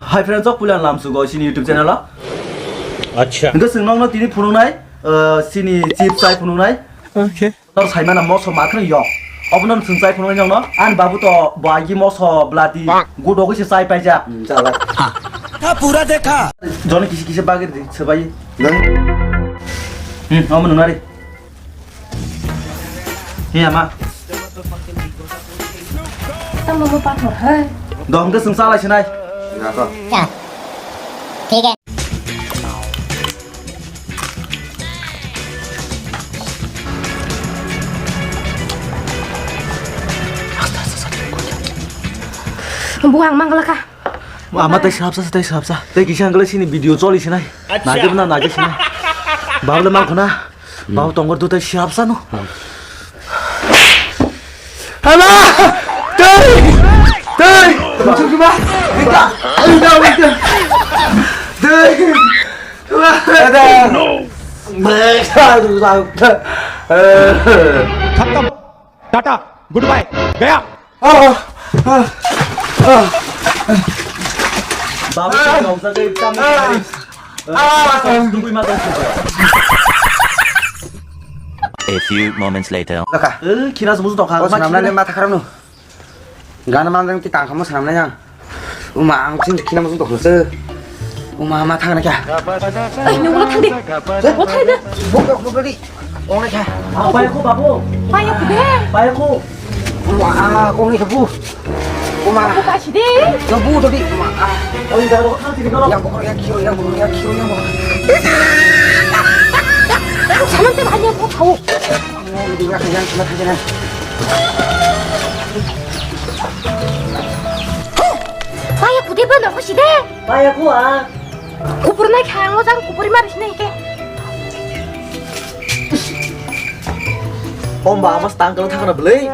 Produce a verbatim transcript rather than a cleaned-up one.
Hi friends, o puila lamsugo chini YouTube channel o. Acha. Hingke chwng nokno tini phunuknai, uh, chini chips chai phunuknai. Okay. Nor saimana moso makhno yok. Obono chwng chai phunuknai nokno. Ani babu to baigi moso blati gudogwi se chai paijak. Hmm, chala. Kha pura dekha. Joni kisi kisi bagir di, sebai. Hmm, omo nunari. He ama. Tamo mo pathor hai. Dom ke sengsa lai sinai. Nako. Cha. Thik hai. Buang mangla ka. Ama tei srapsa, tei srapsa. Tei kisa angla sini video choli sinai. Acha. Nage na nage sinai. Babla mangkhona. Bau tongor dutai siap sano. Hala! Tei! Tei! Musuki ba! Ika! Ika! Ika! Tei! Ada! Mereka tu tak. Khatam. Tata. Goodbye. Gaya. Ah! Ah! Ah! Babu, kau sa kau tam. Ah! Ah! Dugui ma tong. A few moments later. Laka. Eh, khina se musu tokha. O sanamna ne matha kharap no. Gana manjang ti tangkha mo sanamna yang. Uma ang sin khina musu tokha se. Uma matha na kya? Ai, nung ulo thang di. Ulo thang di. Bok bok bok di. Ong na kya? Ah, payakho, babu. Payakho de. Payakho. Uma, ah, ong na kya bu. Uma. Buka si de. Kya bu to di. Uma, ah. Oi, da ro khang si di ro. Yang bokor yang kiro, yang bokor yang kiro, yang bokor. Saman te bahaya bu thau. Payakho de ba no si de. Payakho a. Kupur nai kha, ang o jang kupuri mari sinai ke. Om ba, mas tang kala thakna belai.